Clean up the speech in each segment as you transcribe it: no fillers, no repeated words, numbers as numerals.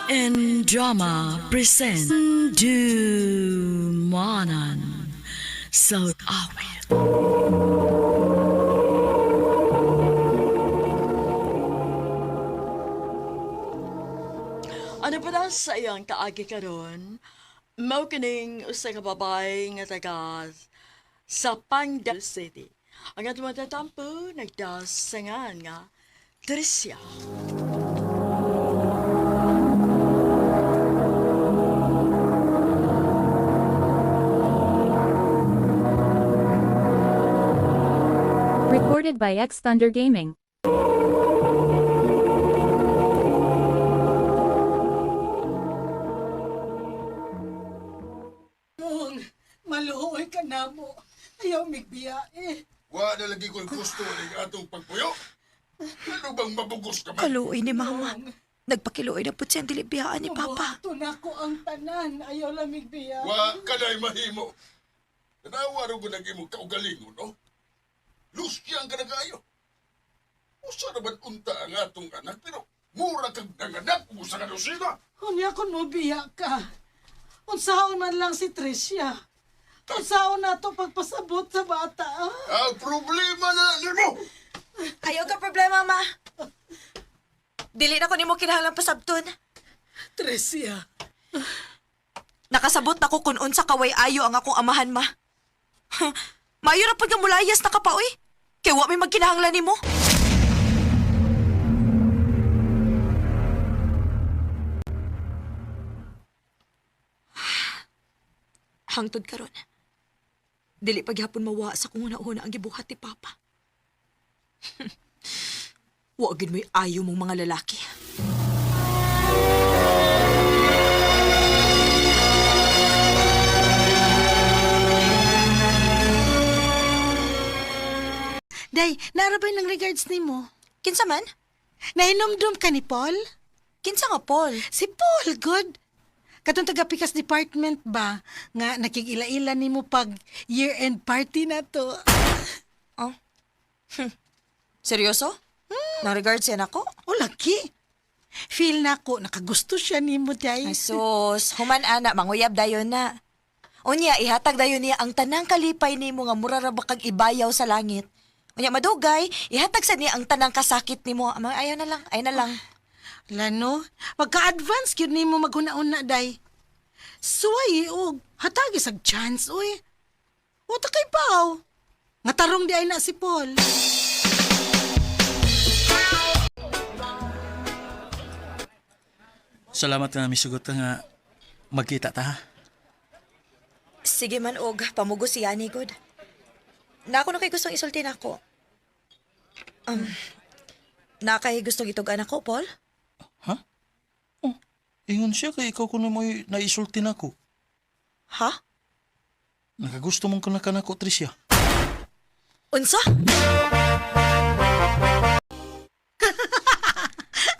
and Drama present Dumanan sa Awit. Ano pa na sa iyang kaagi karon? Mao kining usa ka babae nga taga sa Pangdal City. Ang atong matatampo nagdasangan nga Tricia. Recorded by X Thunder Gaming. Mong, maluoy ka na mo. Ayaw migbiya eh. Wa na lagi ko'y gusto ng atong pagpuyo. Ano bang mabugos ka man? Kaluoy ni Mama. Nagpakiluoy na po siya ang dilibiyaan ni Papa. Mabuhaton ako ang tanan. Ayaw lang migbiya. Wa ka na'y mahimo. Tanawa ro ko nang imong kaugalingon, no? Lusyang ka na kayo. Usa naman unta ang atong anak, pero mura kag nanganak ug usa ka dosina. Unya kun mo biya ka. Unsaon man lang si Tricia. Unsaon na to pagpasabot sa bata. Ah? Ang problema na nimo. Ayaw ka problema, Ma. Dili na ko nimo kinahanglan pasabton. Tricia. Nakasabot na ko kun unsa kaway ayo ang akong amahan, Ma. Maayo ra pud nga mulayas na ka pa, oy. Kay wa may magkinahanglan nimo. Hangtod karon. Dili paghapon mawa sa kung una-una ang gibuhat ni Papa. Wa gid mo'y ayo mong mga lalaki. Day, naarabay ng regards nimo. Kinsa man? Nahinomdom ka ni Paul? Kinsa nga Paul? Si Paul, good. Katong taga Pikas Department ba nga nakig-ila-ila nimo pag year-end party na to. Oh. Seryoso? Nang regards yan ako? O laki. Feel na ko nakagusto siya nimo, Day. Ay, sus, human ana, manguyab dayon na. Unya, ihatag dayon niya ang tanang kalipay nimo nga mura ra ba kag ibayaw sa langit. Unya, madugay, ihatag sa niya ang tanang kasakit nimo. Amang ayaw na lang, ayaw na lang. Lano, pagka-advance gyud nimo maghuna-una day. Suway og hatagi sag chance oy. Uta kay paw. Nga tarong di ay na si Paul. Salamat nga misugot ka nga magkita ta ha. Sige man og pamugo si Yani god. Na ako na kay gustong isulti nako. Um, na kay gustong itugan ako, Paul? Ha? Oh, ingon siya kay ikaw kuno mo'y naisulti nako. Ha? Nakagusto mong kana kanako, Tricia. Unsa?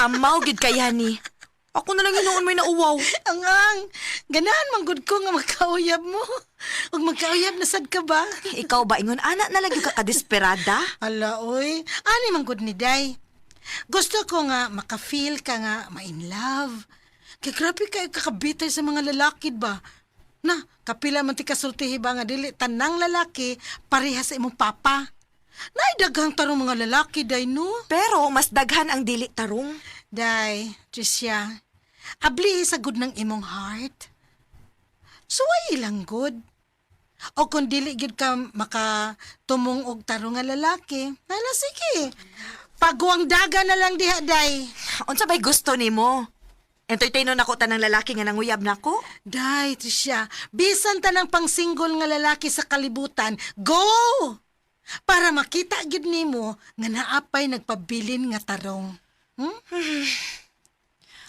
Amaw gid kay Yani. Ako na lang hinuon may nauwaw. Ang ang, ganahan man gud ko nga magkauyab mo. Ug magkauyab na sad ka ba? Ikaw ba ingon ana na lang yung kakadesperada? Ala oy, ani man gud ni Day. Gusto ko nga maka-feel ka nga ma-in love. Kay grabe kay kakabitay sa mga lalaki ba? Na, kapila man ti kasultihi ba nga dili tanang lalaki pareha sa imong papa. Nay daghang tarong mga lalaki day no. Pero mas daghan ang dili tarong. Day, Tricia, abli sa good ng imong heart. Suway lang good. O kung dili gyud ka makatumong og tarong nga lalaki, hala sige. Paguang daga na lang diha, day. Unsa bay gusto nimo? Entertainon nako tanang lalaki nga nanguyab nako? Day, Tricia, bisan tanang pang-single nga lalaki sa kalibutan, go! Para makita gyud nimo nga naapay nagpabilin nga tarong.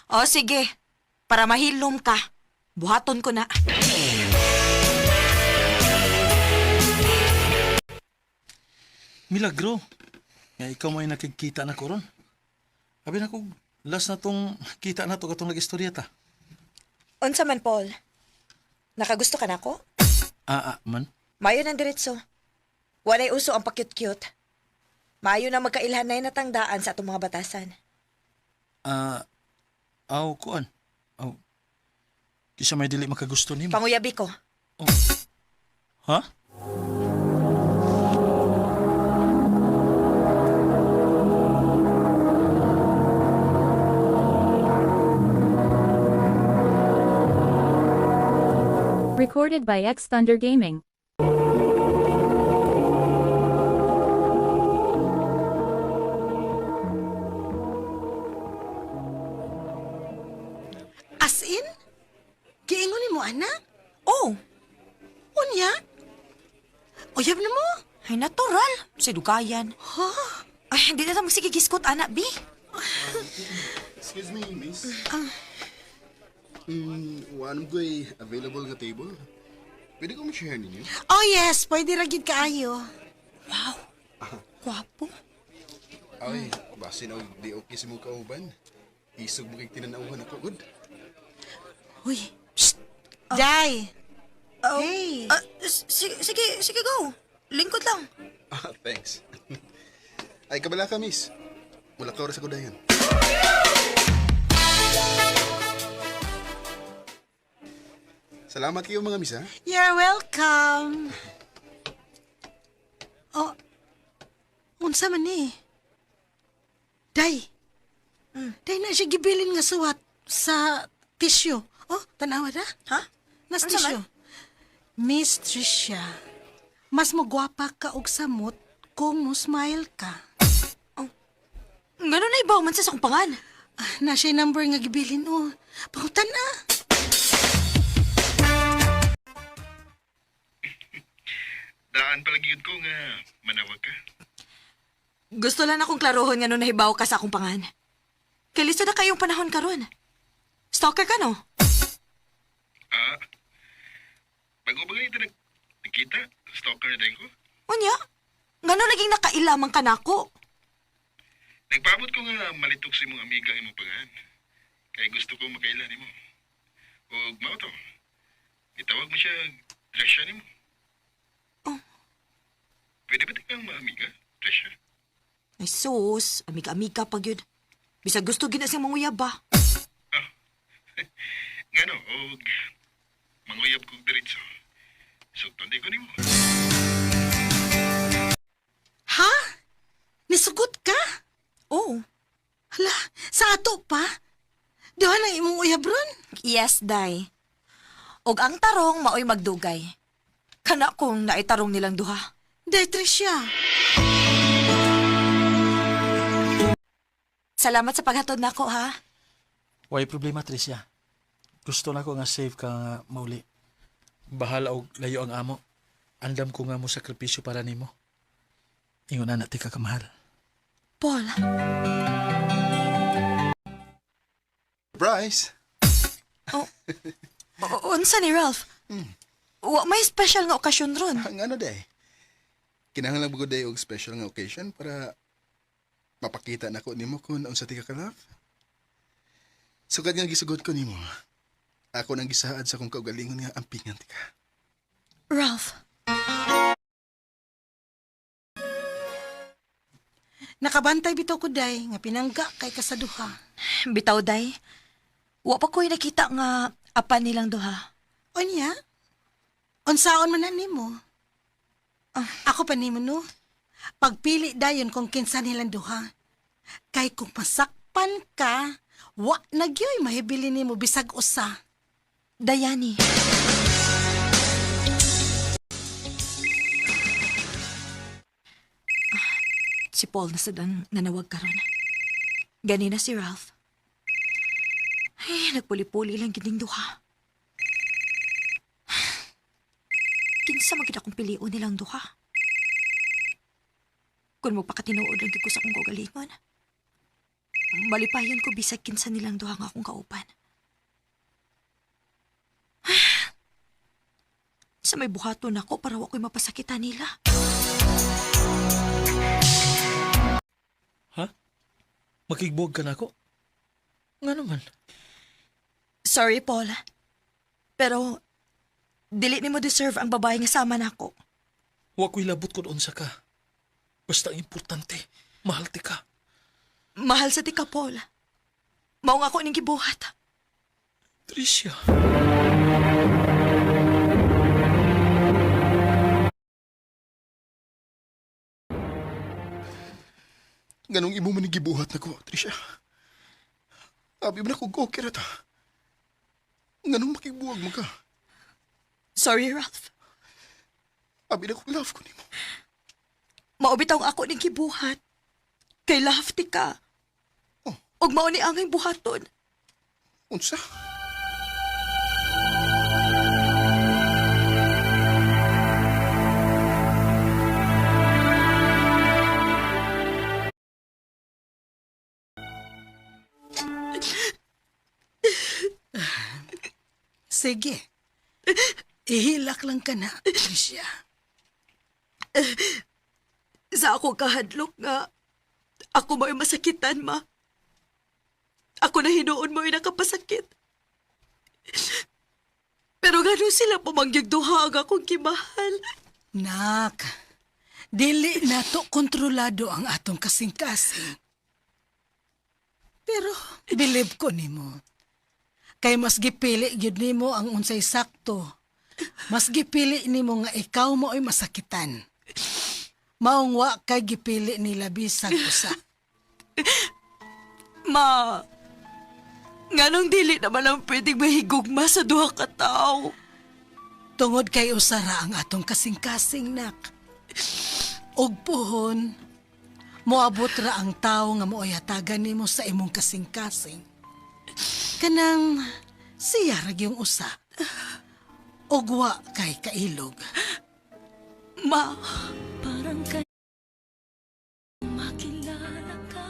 O sige, para mahilom ka. Buhaton ko na. Milagro. Nga ikaw may nakikita na ko ron. Abi na ko, last na tong kita na to katong nag-istorya ta. Unsa man Paul? Nakagusto ka nako? Ah, ah, man. Mayo ng diretso. Walay uso ang pakyut-cute. Mayo na magkailhanay na tangdaan sa atong mga batasan. Ah, aw, kuan. Oh. Kisa may dili makagusto nimo. Panguyabi ko. Ha? Recorded by X Thunder Gaming. As in? Giingon nimo anak? Oh, Unya? Uyab na mo? ay natural. Sa dugayan. Ha? Ay, hindi na ta magsigigiskot, ana, bi. Excuse me, miss. One ko'y available nga table. Pwede ko ma-share ninyo? Oh yes, pwede ra gid kaayo. Wow. Gwapo. Ay, basin og di okay sa mong kauban. Isog mo kay tinanawhan ako, good. Uy, psst. Day. Hey. Ah, sige, sige, go. Lingkod lang. Ah, thanks. Ay, kabala ka, miss. Mula ka oras ako dayon. Salamat kayo mga miss, ha? You're welcome. Oh, unsa man ni? Day. Day na siya gibilin nga suwat sa tissue. Oh, tanawa na. Ha? Nas Unsa man? tissue. Miss Tricia, mas magwapa ka og samot kung mo smile ka. Ngano na ibaw man sa akong pangan? Ah, na siya number nga gibilin oh. Pangutan na. Daan palagi yun ko nga manawag ka. Gusto lang akong klarohon nga nung nahibaw ka sa akong pangan. Kay listo na kayong panahon karon. Stalker ka, no? Ah, bago ba ganito nagkita? Stalker na din ko? Unya, ngano naging nakailamang ka nako? Nagpaabot ko nga malitok sa imong amiga imong pangan. Kay gusto ko makaila nimo. Og mao to. Gitawag mo siya Tresha nimo. Oh. Pwede ba kang maamiga, Tresha? Ay sus, amiga-amiga pag yun. Bisag gusto gina siyang manguyab ba? Ah. Ngano og manguyab kog diretso. Sugton ko nimo. Ha? Nisugot ka? Oh. Hala, sa ato pa? Duha na imong uyab ron? Yes, day. Og ang tarong maoy magdugay. Kana kung naitarong nilang duha. Day, Tricia. Salamat sa paghatod nako ha. Way problema, Tricia. Gusto na ko nga safe ka nga mauli. Bahala og layo ang amo. Andam ko nga mo sakripisyo para nimo. Ingon na ti ka kamahal. Paul, Surprise! unsa ni Ralph? Wa may special nga okasyon ron. Ang ano day? Kinahanglan ba ko day og special nga occasion para mapakita nako nimo kung unsa ti ka ka-love? Sugad nga gisugot ko nimo. Ako nang gisaad sa akong kaugalingon nga ampingan ti ka. Ralph, Nakabantay bitaw ko, Day, nga pinangga kay kasaduha. bitaw day. Wa pa ko'y nakita nga apan nilang duha. Unya? Unsaon man na nimo? Ako pa nimo no. Pagpili dayon kung kinsa nilang duha. Kay kung masakpan ka, wa na gyoy mahibili nimo bisag usa. Dayani. Ah, si Paul na sadang nanawag karon. Ganina si Ralph. Ay, nagpuli-puli lang gining duha. Kinsa man gid akong pilion nilang duha. Kung magpakatinuod lang gid ko sa akong kaugalingon. Malipayon ko bisag kinsa nilang duha nga akong kauban. Sa may buhaton ako para wa ko'y mapasakitan nila. Ha? Makigbuwag ka na ako? Nga naman. Sorry, Paul. Pero, dili nimo deserve ang babae nga sama nako. Wa ko'y labot kung unsa ka. Basta ang importante, mahal ti ka. Mahal sa ti ka, Paul. Mao nga ako ning gibuhat. Tricia. Ganong imo man gibuhat nako, Tricia. Abi man ako okay ra ta. Nganong makigbuwag mo ka? Sorry, Ralph. Abi na ko love ko nimo. Mao bitaw ang ako ning gibuhat. Kay love ti ka. Oh. Ug mao ni angay buhaton. Unsa? Sige. Ihilak lang ka na, Tricia. Sa ako kahadlok nga ako mo'y masakitan, ma. Ako na hinuon mo'y nakapasakit. Pero gano'n sila pumangyag duha ang akong gimahal. Nak, dili na to kontrolado ang atong kasing-kasing. Pero bilib ko nimo. Kay mas gipili gyud nimo ang unsay sakto. Mas gipili nimo nga ikaw mo ay masakitan. Maong wa kay gipili nila bisag usa. Ma, nganong dili naman ang pwedeng mahigugma sa duha ka tao. Tungod kay usara ang atong kasing-kasing, nak. Og puhon, moabot ra ang tao nga mooy hatagan nimo sa imong kasing-kasing. Kanang siya ra gyung usa. Og wa kay kailog. Ma, Parang kay makilala ka.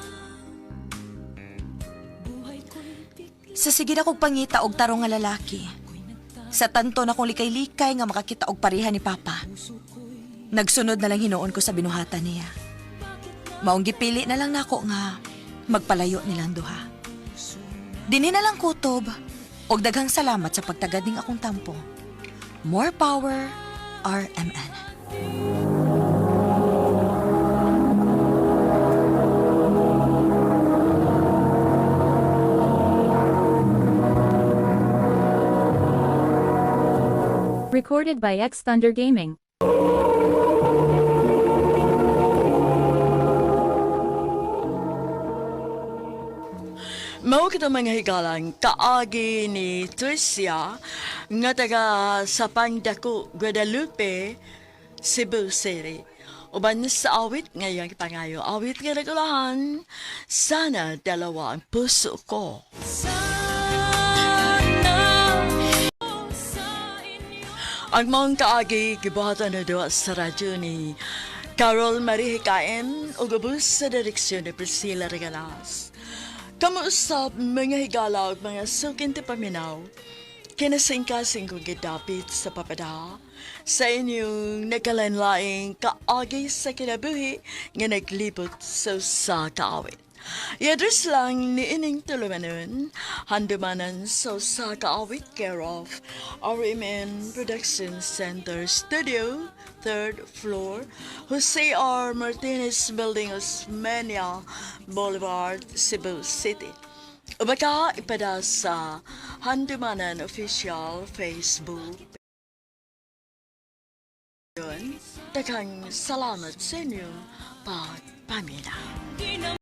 Buhay ko'y bigla sa sige na kong pangita og tarong nga lalaki. Sa tanto na kong likay-likay nga makakita og pareha ni Papa. Nagsunod na lang hinuon ko sa binuhatan niya. Maong gipili na lang nako nga magpalayo nilang duha. Dinhi na lang kutob og daghang salamat sa pagtagad ning akong tampo. More power, RMN. Recorded by X Thunder Gaming. Mao kita mga higalang kaagi ni Tricia nga taga sa Pangdaku, Guadalupe, Cebu City. Uban sa awit ngayong pangayo, awit nga nagulahan, sana dalawa ang puso ko. Ang maong kaagi, gibuhatan na duwa sa radyo ni Carol Marie Hikain o gabus sa direksyon ni Priscilla Regalas. Kamuusap mga higala ug mga sukin ti paminaw, kinasingkasing kong gidapit sa papada sa inyong nagkalanlaing kaagi sa kinabuhi nga naglibot sa usa ka awit. I-address lang ni ining tulumanon, handumanan sa usa ka awit care of RMN Production Center Studio, third floor, Jose R. Martinez Building, Osmeña Boulevard, Cebu City. O baka ipada sa Handumanan Official Facebook. Yun, daghang salamat sa inyong pagpaminaw.